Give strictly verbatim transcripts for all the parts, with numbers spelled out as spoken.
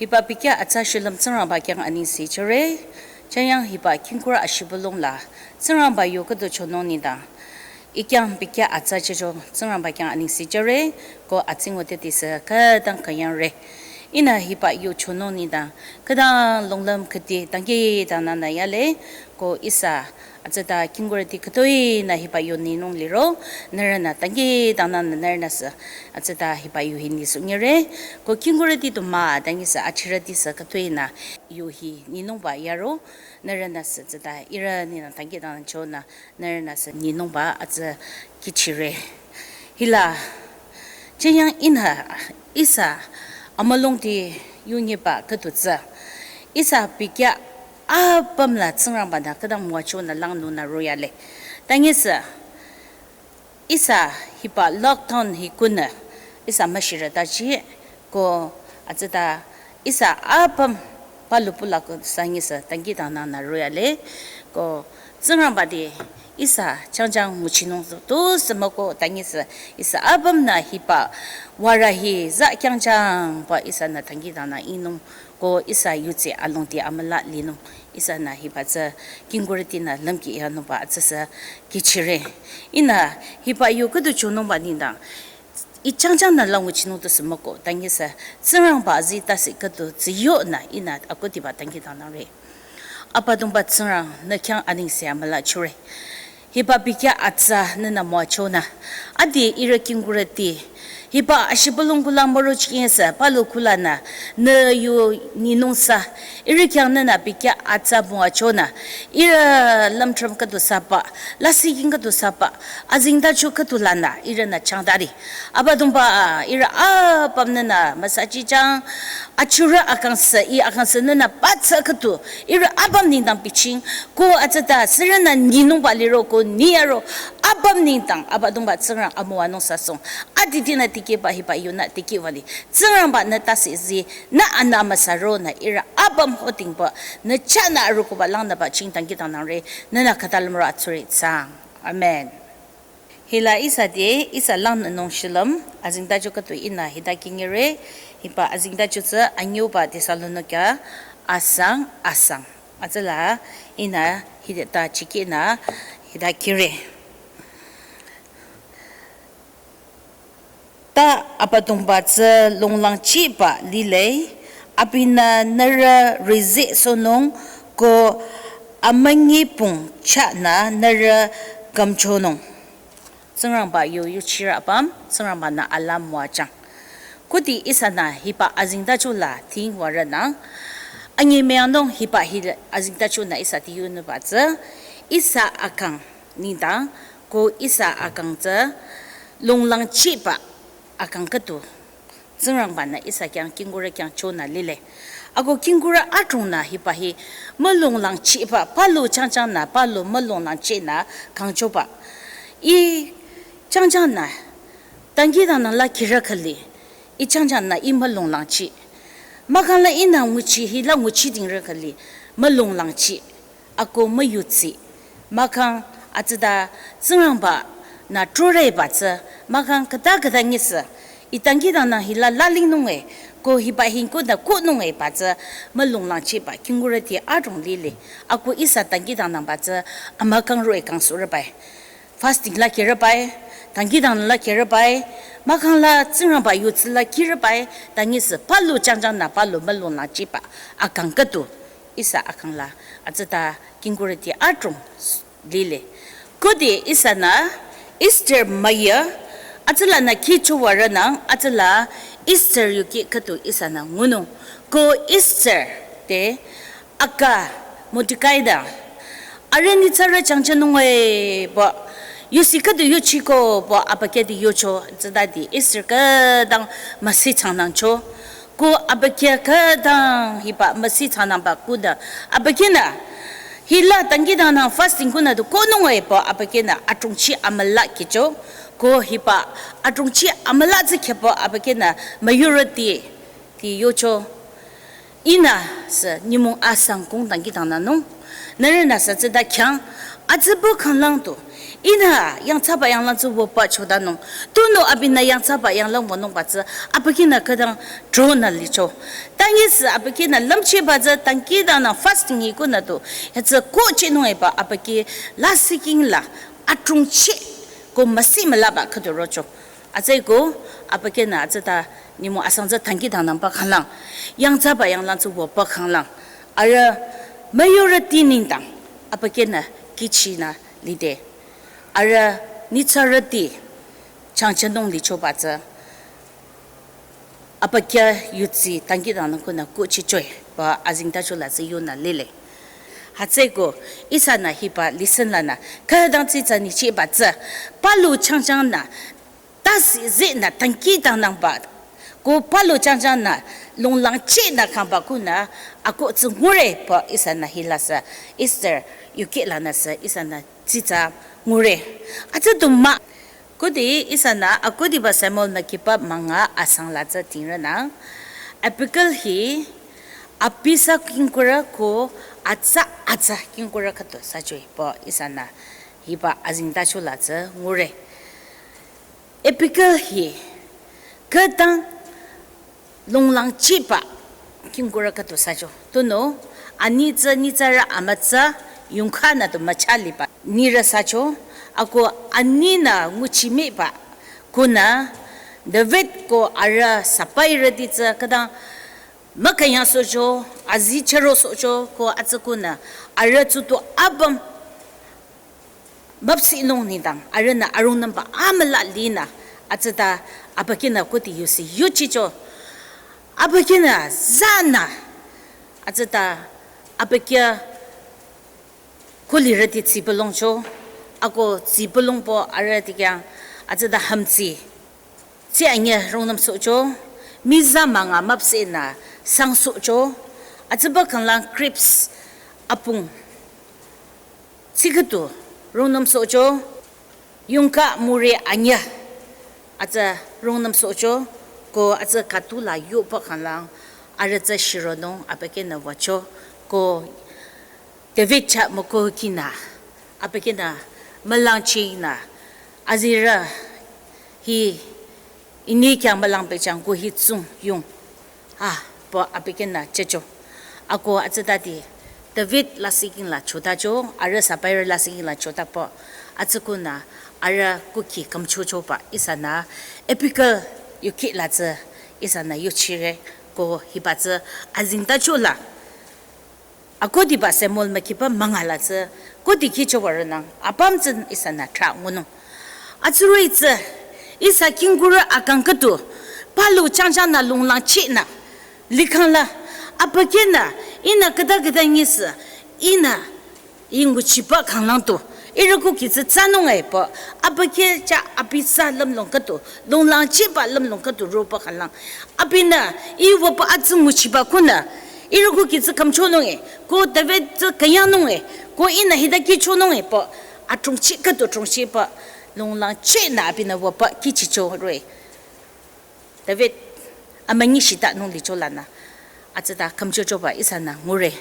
Hiba pikya atsa shilüm Tsingrangba khyang anengse jüre, jayang hiba khingkurü ashibülung la, Tsingrangba yu khüdu chonung nengdang, i khyang pikya atsa jücho Tsingrangba khyang anengse jüre, ko atsing wüde tisü khütang künyangre. Ihnü hiba yu chonung nengdang, khütang longlüm khüdi dangkhidangnangnü yale, ko ihsa, atsüta khingkurüti khütoi nü hiba yu nenung liro, nührünü dangkhidangnangnü nührünü sü, atsüta hiba yu hi nesohnyire, ko khingkurüti tu mah dangkhi sü achirüti sü khütoi nü yu hi nenungba yaro, nührünü sü tsüta ihrü nengdang dangkhidangnangchonü, nührünü sü nenungba atsü kihchire. Hila, jayang ihnü ihsa amülungti yunyiba khüdu tsü, ihsa pikya apüm la Tsingrangba-nü khütang müwachonü langnunü royale. Dangkhi sü, ihsa hiba lockdown hi kunü, ihsa müshirü taji, ko atsüta ihsa apüm palu pula ko sangisa dangkhidangnangnü royale, ko Tsingrangba te ihsa jangjang nguchinung tu sü müko dangkhi sü ihsa apümnü hiba wara hi za kyangjangba ihsanü dangkhidangnang inung ko ihsa yutse alongti amüla linung ihsanü hiba tsü khingkurütinü lümkhi yanungba atsü sü kihchire. Ihnü hiba yu khüdu chonungba nengdang, i jangjang nü la nguchinung tu sü müko, dangkhi sü, Tsingrangba azi tase khüdu tsü yonü ihnü akhudiba dangkhidangnangre. Abüdongba Tsingrang nü khyang anengse amüla jüre. Hiba pikya atsa nünü müwachonü, adi ihrü khingkurüti, hiba ashibülung kulang müro chikinsa, palu kulanü, nü yu nenung sü, ihrü khyang nünü pikya atsa müwachonü, ihrü lümthrüm khüdu saba, lasih king khüdu saba, azengtacho khüdu lanü, ihrünü changdari. Abüdongba, ihrü apüm nünü müsajijang, achurü akang sü, i akang sü nünü patsü khüdu, ihrü apüm nengdang bichieng, ko atsüta sürünü nenungba liro ko niyaro, apüm nengdang, Abüdongba Tsingrang amüwanung sasong, aditinü tikehba hiba yunü tikehwali, Tsingrangba nü tase zi, nü anü müsaronü ihrü apüm hotingba, nü chahnü arokoba langnüba ching dangkhidangnangre, nünü khüta lümro atsure tsang. Amen. Hila ihsa te, ihsa langnünung shilüm, azengtacho khüdu ihnü hita kinyire, hiba azengtacho tsü anyüba Thessalonika asang asang. Atsüla ihnü hita chikinü hita kire. Ta Abüdongba tsü longlangchiba lile, abinü nührü rezehsohnung ko amünyipung chahnü nührü kümchonung. Tsingrangba yu yuchirü apüm, Tsingrangba-nü alaa müwajüng. Khudi ihsanü hiba azengtacho la tingwarünang, anyemüyangnung hiba hi azengtachonü ihsa te yunungba tsü, ihsa akang nengdang, ko ihsa akang tsü, longlangchiba akang khüdu, Tsingrangba-nü ihsa khyang khingkurü khyang chonü lile. Ako khingkurü adrongnü hiba hi mülonglangchiba, palu jangjangnü, palu mülonglangchinü kangchoba. I jangjangnü, dangkhidangnang la kirü khüli, i jangjangnü i mülonglangchi. Mahkhang la ihnü nguchi hila nguchi dingrü khüli, mülonglangchi. Ako müyutsü. Mahkhang atsüta Tsingrangba-nü troreba tsü, mahkhang khüta khüta nyisü, i dangkhidangnang hila lalingnung e, ko hiba hi khüta khünung e ba tsü, mülonglangchiba khingkurüti adrong lile. Ako ihsa dangkhidangnangba tsü, amahkhang roh-i kangsohrübai. Fasting la kirübai, dangkhidangnang la kirübai, mahkhang la Tsingrangba yutsü la kirübai, dangkhi sü palu jangjangnü palu mülonglangchiba akang khüdu. Ihsa akang la, atsüta khingkurüti adrong lile. Khudi ihsanü, Easter müya, atsülanü khichowarünang, atsüla Easter yuki khüdu ihsanü ngunung. Ko Easter te, aka Mordekai-nü, arüh nyitsarü jangjünung e pü, yusi khüdu yuchiko pü abükyü te yocho, tsütade Easter khütang müsi changnangcho. Ko abükyü khütang hiba müsi changnangba khüdu, abükyünü, hila dangkhidangnang fasting khünü du khünung e pü abükyünü adrongchi amüla kihcho. Ko hiba adrongchi amüla tsü khyapü abükyünü müyurüti te yocho. Ihnü sü nyümong asang kung dangkhidangnangnung. Nührünü sü tsüta khyang Atsüba khanglang tu, ihnü yangthsaba yanglang tsü wüba chodanung. Tunüo abinü yangthsaba yanglang wünungba tsü, abükyünü khütang dronü licho. Tanyisü abükyünü lümchehba tsü dangkhidangnang fasting hi kunü tu, hütsü kohchehnung eba abükyü lasihking la, adrongcheh, ko müsi mülaba khüdu rocho. Atsüko, abükyünü atsüta nyümong asang tsü dangkhidangnangba khanglang, yangthsaba yanglang tsü wüba khanglang. Arüh majority nengdang, abükyünü kihchinü lide. Arüh nyitsarüti changchanung lichoba tsü, abükyü yudsi dangkhidangnang kunü kohchehchoe, pü azengtacho la tsü yonü lile. Hütsüko, ihsanü hiba lesson lanü, khütang tsitsa nyichehba tsü, palu changchangnü, tasi zinü dangkhidangnangba, ko palu changchangnü, longlangchehnü khangba kunü, akoh tsü ngure pü ihsanü hila sü, Easter, yuki lanü sü, ihsanü tsitsa ngure. Atsü du mah, khode ihsanü, akhudiba Samuel nü kihba münga asang la tsü tingrünang. Abigail hi, abisa kingkurü ko atsa atsa kingkurü khüdu süchoe pü ihsanü, hiba azengtacho la tsü ngure. Abigail hi, khütang longlangchehba kingkurü khüdu sücho. Tunüo, ani tsü nyitsarü amütsa yongkhanü du müchaliba nirü sücho, ako aninü nguchimiba kunü David ko arüh sipairüti tsü khütang mükünyangsohcho, azi chürosohcho, ko atsü kunü arüh tsutu apüm müpsehnung nengdang, arühnü arungnümba amüla linü, atsüta abükyünü khode yusi yuchicho. Abükyünü zanü, atsüta abükyü kulirüti tsipülongcho, ako tsipülongpü arüh tikeh, atsüta hümtsi, tsi anyüh rungnümsohcho, miza münga müpsehnü sangsohcho, atsüba khanglang grapes apung, tsi khüdu rungnümsohcho, yongkha müri anyüh, atsü rungnümsohcho, ko atsü khüdu la yoba khanglang, arüh tsü shironung abükyünü wücho, ko David chah mükoh kinü, abükyünü mülangchinü, azirü hi ini khyang mülang pehjüng ko hi tsung yung, ah, pü abükyünü jücho. Ako atsütade David lasihking la chotacho, arüh sipairü lasihking la chotapü, atsü kunü arüh kukhi khümchochoba ihsanü, Abigail yuki la tsü ihsanü yuchire, ko hiba tsü azengtacho la akhudiba Samuel mükiba münga la tsü, khode kihcho warünang, apüm tsü ihsanü trah ngunung. Atsüroh-i tsü, ihsa kingkurü akang khüdu, palu changchangnü longlangchehnü likhang la, abükyünü, ihnü khüta khüta nyisü, ihnü, i nguchiba khanglang tu, ihrü kukhi tsü thsanung-e pü, abükyü chah abisa lümlong khüdu, longlangchehba lümlong khüdu roba khanglang. Abinü, i wüba atsü nguchiba kunü, ihrü kukhi tsü khümchonung-e, ko David tsü künyangnung-e, ko ihnü hita kihchonung-e pü, adrongcheh khüdu drongchehba, longlangchehnü abinü wüba kihchicho roh-i. David, amünyi shitanung licho lanü, atsüta khümchochoba ihsanü ngure.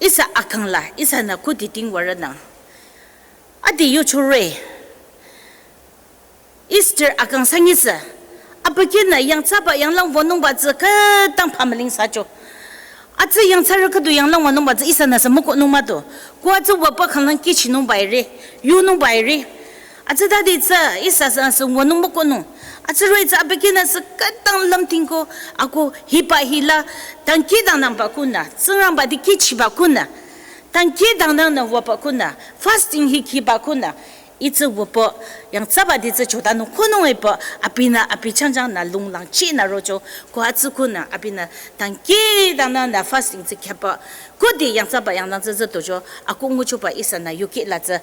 Ihsa akang la, ihsanü khode ting warünang. Ade yuchore. Esther akang sanyisü, abükyünü yangthsaba yanglang wünungba tsü khütang pümüling sücho. Atsü yangthsarü khüdu yanglang wünungba tsü ihsanü sü mükohnung mah tu. Ko atsü wüba khanglang kihchinungba ire, yunungba ire. Atsütade tsü ihsa sü sü wünung mükohnung. Atsüroh-i tsü abükyünü sü khütang lümting ko, ako hiba hila, dangkhidangnangba kunü, Tsingrangba te kihchiba kunü, dangkhidangnangnü wüba kunü, fasting hi khiba kunü, itsü wüpü, yangthsabade tsü chotanung konung-e pü, abinü abi changchangnü longlangchehnü rocho, ko atsü kunü, abinü dangkhidangnangnü fasting tsü khipü, khode yangthsaba yanglang tsü tsü tocho, ako nguchoba ihsanü yuki la tsü,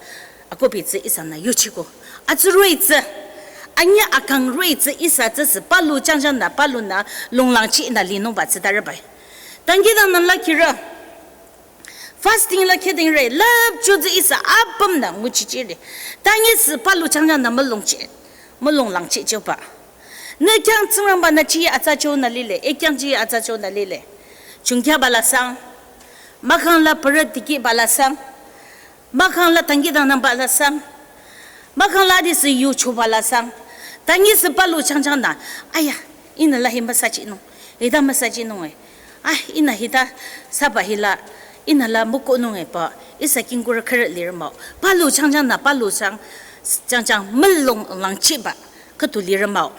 akobi tsü ihsanü yuchiko. Atsü roh-i tsü, anyüh akang roh-i tsü ihsa tsü sü palu changchangnü, palunü, longlangchehnü linungba tsü tarabai. Dangkhidangnang la khirü. Fasting la khidingre, lüpcho tsü ihsa apümnü nguchichire. Tanyisü palu changchangnü mülongcheh, mülonglangchehchoba. Nü khyang Tsingrangba-nü chi atsachonü lile, i khyang chi atsachonü lile. Chungkyaba la sang, mahkhang la parü dikehba la sang, Mahkhang la dangkhidangnangba la sang. Mahkhang la adisü yuchoba la sang. Tanyisü palu changchangnü. Aya, ihnü la hi müsajinung. Hita müsajinung e. Ah, ihnü hita saba hila. Ihnü la mükohnung e pü. Ihsa kingkurü khürü lirü mah-o. Palu changchangnü, palu chang, changchang mülung langchiba. Khüdu lirü mah-o.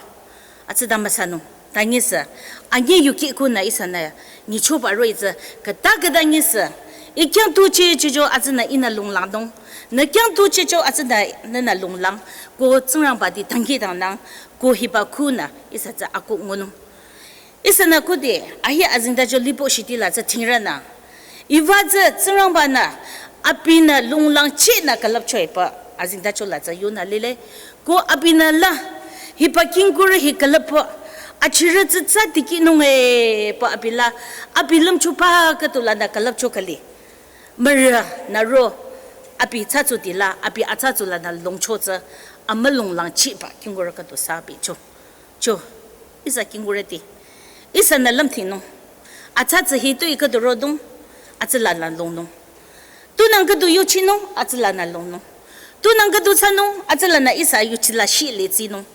Atsüta müsanung. Tanyisü, anyi yuki kunü ihsanü nyichoba roh-i tsü, khüta khüta nyisü. I khyang tuchichicho atsünü ihnü lunglangnung. Nü khyang tuchicho atsünü nühnü lunglang. Ko Tsingrangba te dangkhidangnang. Ko hiba kunü ihsa tsü akoh ngunung. Ihsanü khode, ahi azengtacho lipo shiti la tsü thingrünü. Iva tsü Tsingrangba-nü, abinü lunglangchinü külüpcho-i pü, azengtacho la tsü yonü lile. Ko abinü la, hiba kingkurü hi külüpba, achirü tsü tsü tikinung e pü abi la, abi lümcho pü khüdu lanü külüpcho khüli. Mürü nü ro, abi tsatsu ti la, abi atsatsu lanü longcho tsü, amülunglangchiba kingkurü khüdu sa bicho. Cho, ihsa kingkurü te. Ihsanü lümthinung. Atsa tsü hitoi khüdu rodung, atsü lanü longnung. Tunang khüdu yuchinung, atsü lanü longnung. Tunang khüdu thsanung, atsü lanü ihsa yuchi la shile tsinung.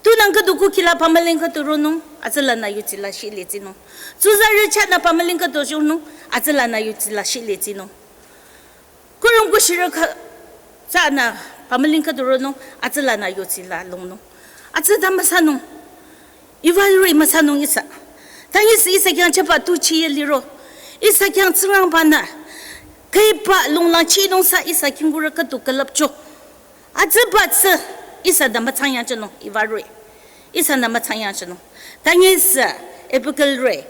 Tunang khüdu kukhi la pamüling khüdu ronung, atsü lanü yuchi la shile tsinung. Tsuzarü chahnü pamüling khüdu shunung, atsü lanü yuchi la shile tsinung. Kurung kushirü kha, chahnü pamüling khüdu ronung, atsü lanü yuchi la longnung. Atsüta müsanung. Iva roh-i müsanung ihsa. Tanyisü ihsa khyang chaba tuchiye liro. Ihsa khyang Tsingrangba-nü. Khüiba lunglangchinung sa ihsa kingkurü khüdu külüpcho. Atsüba tsü ihsanü mütsangyangchinung iva roh-i. Ihsanü mütsangyangchinung. Tanyisü Abigail roh-i.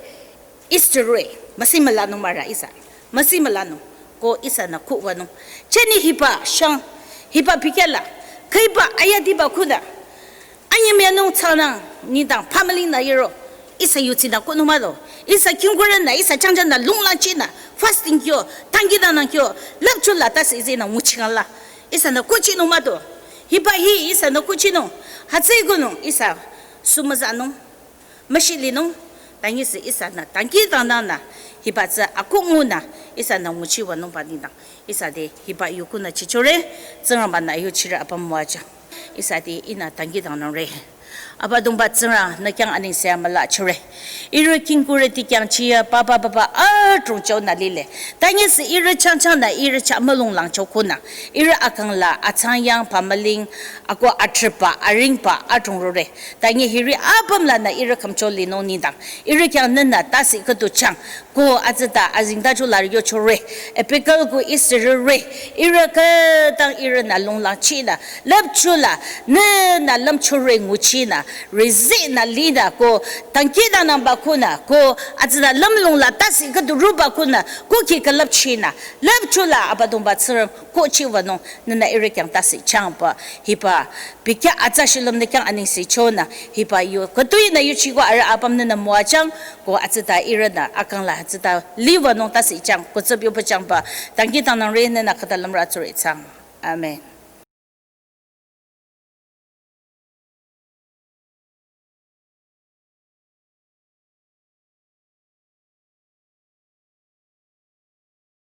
Esther roh-i, müsi mülanung mara ihsa. Müsi mülanung. Ko ihsanü kuhwanung. Cheni hiba shang, hiba bikhala. Khüiba ayadiba kunü. Anyi münung thsanang, nengdang pamüling nü yiro. Ihsa yuchinü kuhnung mah-o. Ihsa kingkurünü, ihsa changchangnü lunglangchinü. Fasting kyo, dangkhidangnang kyo. Lümcho la tase izinü nguchingala. Ihsanü kuchinung mah-o. Hiba hi ihsanü kuchinung. Hütsü kunung ihsa sumüzanung. Müshilinung, tanyisü ihsanü, dangkhidangnangnü, hiba tsü akoh ngunü, ihsanü nguchiwanungba nengdang, ihsa te hiba yu kunü chichore, Tsingrangba-nü yuchirü apüm müwajü. Ihsa te ihnü dangkhidangnangre. Abüdongba Tsingrang, nü khyang anengse amüla chore. Ihrü kingkurü te khyang chiya, papa papa, adrong chonü lile. Tanyisü ihrü changchangnü, ihrü chah mülunglangcho kunü. Ihrü akang la, atsangyang pamüling, ako atriba, aringba, adrong rore. Tanyi hiri apüm lanü ihrü khümcho linung nengdang. Ihrü khyang nühnü tase khüdu chang. Ko atsüta azengtacho la yochore. Abigail ko Esther roh-i. Ihrü khütang ihrünü lunglangchinü. Lümcho la. Nühnü lümchore nguchinü. Rizinü linü ko. Dangkhidangnangba kunü. Ko atsüta lümlong la tase khüdu roba kunü. Ko kih külüpchinü. Lümcho la Abüdongba Tsingrang. Kuchiwanung, nühnü ihrü khyang tase changba, hiba, bikha atsa shilüm nü khyang anengse chonü, hiba yu, khütoi nü yuchiko arüh apüm nühnü müwajang, ko atsüta ihrünü, akang la atsüta liwanung tase chang, ko tsüp yoba changba, dangkhidangnangre nühnü khüta lümra tsure chang. Amen.